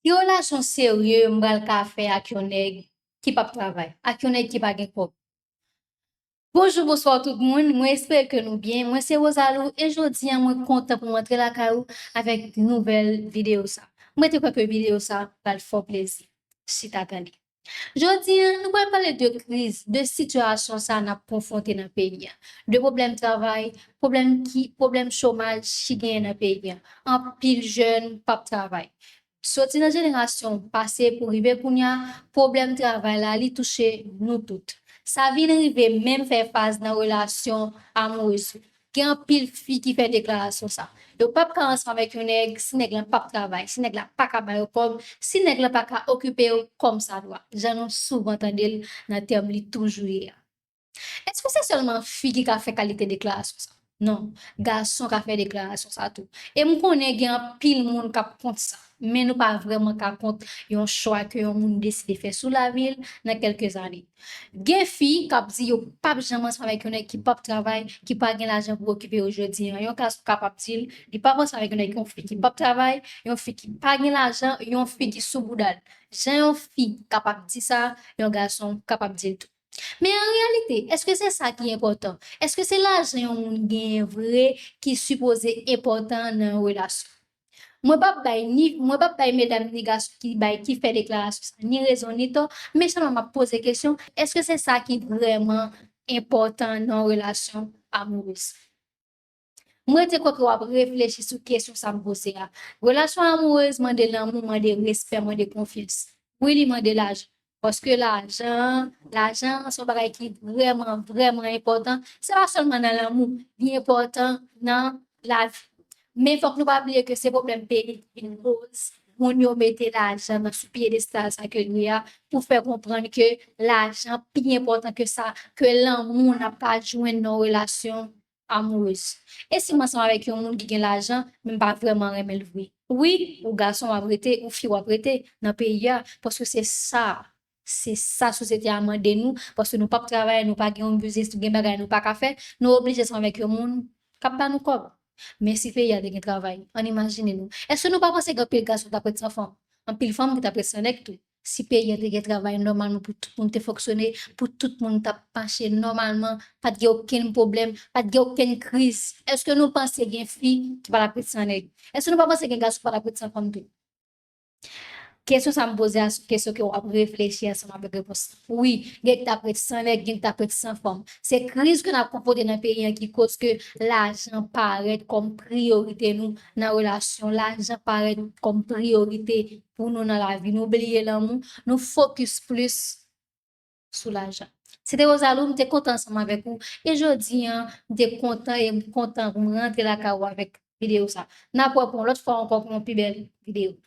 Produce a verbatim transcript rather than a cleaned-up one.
Ki relasyon serye m pral ka fè ak yon nèg ki p ap travay, ak yon nèg ki pa gen kòb? Bonjou, bonswa tout moun. Mwen espere ke nou byen. Mwen se Rosalou e jodi a mwen kontan pou m antre lakay ou avèk nouvèl videyo sa. Mwen te kwè ke videyo sa pral fè w plezi. Chita tande. Jodi a, nou pral pale de kriz, de sitiyasyon sa n ap konfwonte nan peyi a. De pwoblèm travay, pwoblèm ki, pwoblèm chomaj ki genyen nan peyi a. Anpil jèn p ap travay. Soti nan jenerasyon pase pou rive kounye a, pwoblèm travay la, li touche nou tout. Sa vin rive menm fè faz nan relasyon amourez yo. Gen anpil fi ki fè deklarasyon sa. Yo p ap ka ansanm avèk yon nèg si nèg lan p ap travay, si nèg la pa ka ba yo kòb, si nèg lan pa ka okipe yo kòmsadwa. Jan nou souvan tande l nan tèm li toujou ye a. Èske se sèlman fi ki ka fè kalite deklarasyon sa? Non, gason ka fè deklarasyon sa tou. E m konnen gen anpil moun k ap kont sa, men nou pa vrèman ka kont yon chwa ke yon moun deside fè sou lavi l nan kèlke zane. Gen fi k ap di yo p ap janm ansanm avèk yon nèg ki p ap travay, ki pa gen lajan pou okipe yo jodi a. Yon gason kapab di l, li p ap ansanm avèk yon nèg, yon fi ki p ap travay, yon fi ki pa gen lajan, yon fi ki sou bouda l. Jan yon fi kapab di sa, yon gason kapab di l tou. Men an reyalite, èske se sa ki enpòtan? Èske se lajan yon moun genyen vre ki sipoze enpòtan nan yon relasyon? Mwen p ap bay ni, mwen p ap bay medam ni gason ki bay, ki fè deklarasyon sa ni rezon ni tò, men sèlman m ap poze kesyon, èske se sa ki vrèman enpòtan nan yon relasyon amourez? Mwen rete kwè ke w ap reflechi sou kesyon sa m poze a. Relasyon amourez mande lanmou, mande respè, mande konfyans. Wi, li mande lajan. Paske lajan, lajan se yon bagay ki vrèman, vrèman enpòtan. Se pa sèlman nan lanmou, li enpòtan nan lavi. Men fòk nou pa bliye ke se pwoblèm peyi ki vin koz moun yo mete lajan nan sou pyedestal sa ke l ye a, pou fè konprann ke lajan pi enpòtan ke sa, ke lanmou n ap ka jwenn nan yon relasyon amourez. E si m ansanm avèk yon moun ki gen lajan, men m pa vrèman renmen l vre? Wi, ou gason w ap rete, ou fi w ap rete nan peyi a, paske se sa, se sa sosyete a mande nou, paske nou p ap travay, nou pa gen yon biznis, nou gen bagay nou pa ka fè, nou oblije ansanm avèk yon moun k ap ba nou kòb. Men si peyi a te gen travay, ann imajine nou. Èske nou pa panse gen anpil gason t ap ret san fanm? Anpil fanm ki t ap ret san nèg tou. Si peyi a te gen travay nòmalman pou tout moun te fonksyone, pou tout moun t ap mache nòmalman, pa t gen okenn pwoblèm, pa t gen okenn kriz, èske nou panse gen fi ki pa t ap ret san nèg? Èske nou pa panse gen gason ki pa t ap ret san fanm tou? Kesyon sa m poze a se yon kesyon ke w ap reflechi ansanm avèk repons la. Wi, gen ki t ap ret san nèg, gen ki t ap ret san fanm. Se kriz ke n ap konfwonte nan peyi an ki koz ke lajan parèt kòm priyorite nou nan relasyon. Lajan parèt kòm priyorite pou nou nan lavi. Nou bliye lanmou, nou fokis plis sou lajan. Se te Rosalou, m te kontan ansanm avèk ou. E jodi a, m te kontan e m kontan pou m rantre lakay ou avèk videyo sa. N ap wè pou yon lòt fwa ankò pou yon pi bèl videyo.